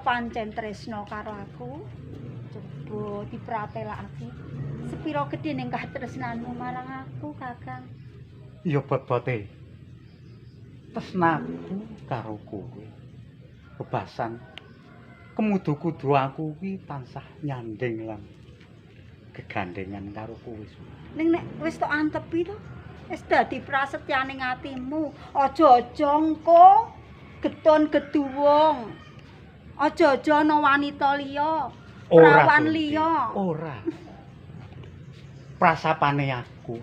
Pancen tresna karo aku, coba dipratelakake. Sepira gedhe ning katresnanmu marang aku, Kakang? Ya bot-bote. Tresnaku karo kowe. Bebasan kemudu-kudu aku kuwi tansah nyanding lan gegandengan karo kowe. Ning nek wis tok antepi to, wis dadi prasetyaning atimu. Aja-aja engko geton geduwung. Aja-aja ana wanita liya, prawan liya. Ora. Prasapane aku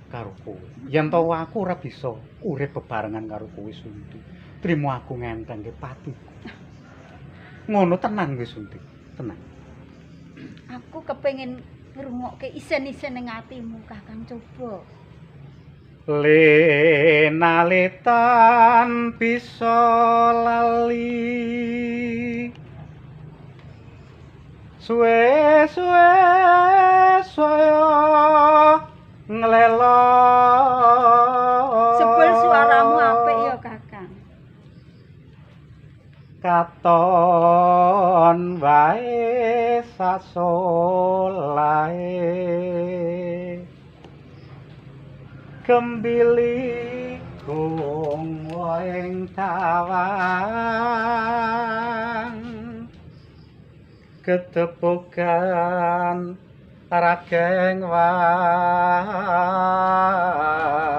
karo kowe. Yen to aku ora bisa urip bebarengan karo kowe, Sunti. Trimo aku ngentengke patiku. Ngono tenan kowe, Sunti. Tenan. Aku kepengin ngrungokke isen-isen ning atimu, Kakang, coba. Lenaletan bisa lali. Suwe-suwe saya nglelo. Sebel suaramu apik ya, Kakang. Katon wae sasolahe. Gembili gong waeng tawang. Ketepukan rageng wang.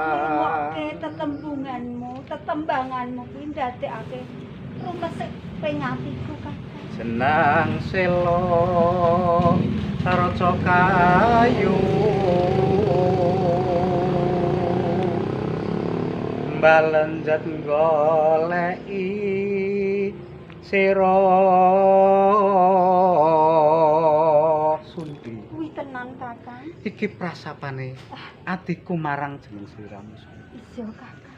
Ngrungokke tetembunganmu, tetembanganmu kuwi ndadekake rumesek ping atiku, Kakang. Jenang selo raja kayu balenjet goleki sira Sunti. Kuwi tenan, Kakang. Iki prasapane atiku marang jeneng sliramu. Iya, Kakang.